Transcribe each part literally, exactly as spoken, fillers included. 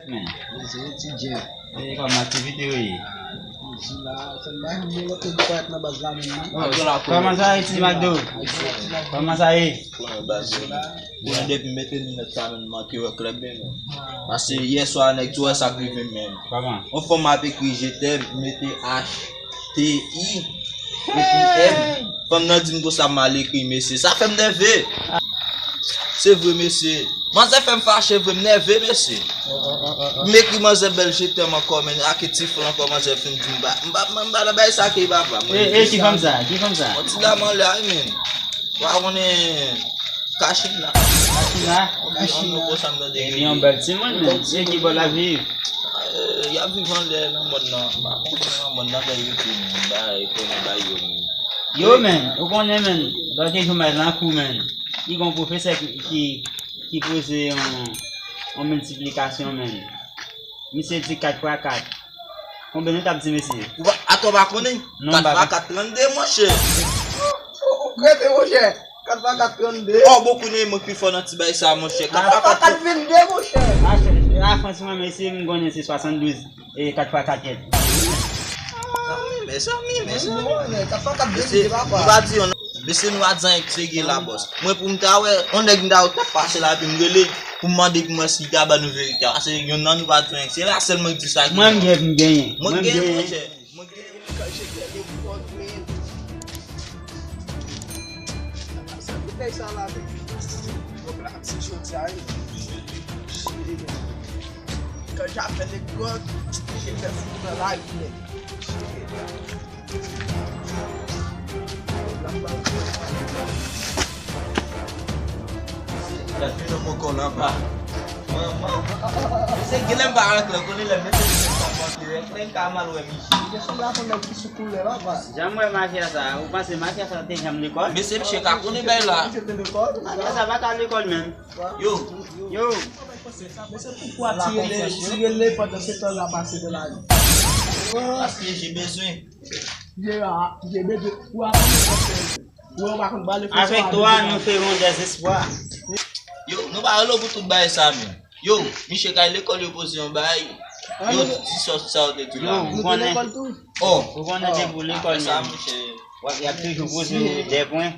Men. Mesye, ti Jeff. E kòman aktivite yo ye? Di la, sèl bagay mwen lòt yo disparèt nan baz la menm, non? Oh, kòman sa ye, ti Makdo? Kòman sa ye? Konnen baz yo, konnen depi m mete linèt sa menm, m manke wè klè byen, non. Paske yè swa, nèg tou wè sa k rive menm. Kòman? On fanm ap ekri je t'aime, mete H T I, epi M. Fanm nan di m konsa m mal ekri, mesye. Sa fè m nève. Se vre, mesye. Manzè fè m fache vre, m nève, mesye. M ekri manzè bèl je t'aime ankò, men ake ti flan ankò, manzè fin di m ba. M ba, m ba nan bay sa ke papa. E, e, ki fanm sa? Ki fanm sa? On ti dam anlè a, men. Wa konnen Kachina. Kachina? Kachina. Epi yon bèl timoun, men. Se ki bò l ap viv? Eh, y ap viv anlè nan mòn nan. M pa konnen nan mòn nan, men YouTube, men. Bay, konnen bay yo, men. Yo, men. Ou konnen, men. Lòt jou, m al nan kou, men. Li gon pwofesè ki, ki, ki poze yon, yon miltiplikasyon, men. Misye di kat fwa kat. Konbyen nou t ap di, mesye? Ou pa, atò pa konnen? Non, kat fwa kat, trannde, monchè. Ou, ou, ou rete, monchè. Kat fwa kat, trannde. Oh, bon, konnen mwen pi fò nan ti bay sa, monchè. Kat fwa kat, vennde, monchè. Ah, se, ah, franchman, mesye, m konnen se swasanndouz. E kat fwa kat yèt. Mezanmi, mezanmi, mezanmi. Kat fwa kat, vennde, papa. Mesye, nou pa di yon Mesye, nou pa di anyen ki serye la, bòs. Mwen, pou m ta wè, yon nèg m ta wè k t ap pase la, epi m rele pou m mande pou mwen si li ta ban nou verite a. Paske youn nan nou pa di anyen. Se la sèlman k di sa ki. Mwen, m gen, m genyen. Mwen, m genyen, monchè. Mwen, genyen. Quand j'étais à l'école, men. Sa bouteille sa la, men. Bon, la, ti jodi a, wi. Quand j'avais l'école, j'étais fou dans la vie, men. Gad vin nan mwen kò la ba. Manman. Se genlè m pa rantre, konnen lè m mete vin sa manke, lè m ka mal wè misye. Mesye, m pa konn nèg ki sou koulè la, ba. Janm wè mafya sa, ou panse mafya sa te janm lekòl? Mesye, misye ka konnen bay la. Misye te lekòl? Mafya sa pa ka lekòl menm. Yo. Yo. Mesye, poukwa ti rele, ti rele pandan se tan la pase nan lari? Paske j'ai besoin. J'ai, j'ai besoin. Ou a konn fè. Ou a konn bale fè. Avec toi, nous ferons des espoirs. Yo, nou pa rele pou tout bagay sa, men. Yo, misye kay lekòl, yo poze yon bagay. Yo, di sa, sa ou te di la. Yo, ou konnen. Oh, ou konnen depi ou lekòl sa, men. Misye. Y ap toujou poze de pwen.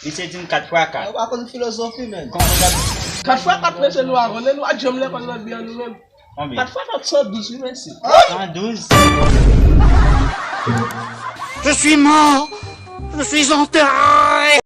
Misye di m kat fwa kat. Ou pa konn filozofi, men. Kat fwa kat, mesye, nou a konnen, nou a janm lekòl nan vi an nou menm. Konbyen? Kat fwa kat, san douz, wi, mesye. San douz? Je suis mort. Je suis enterré.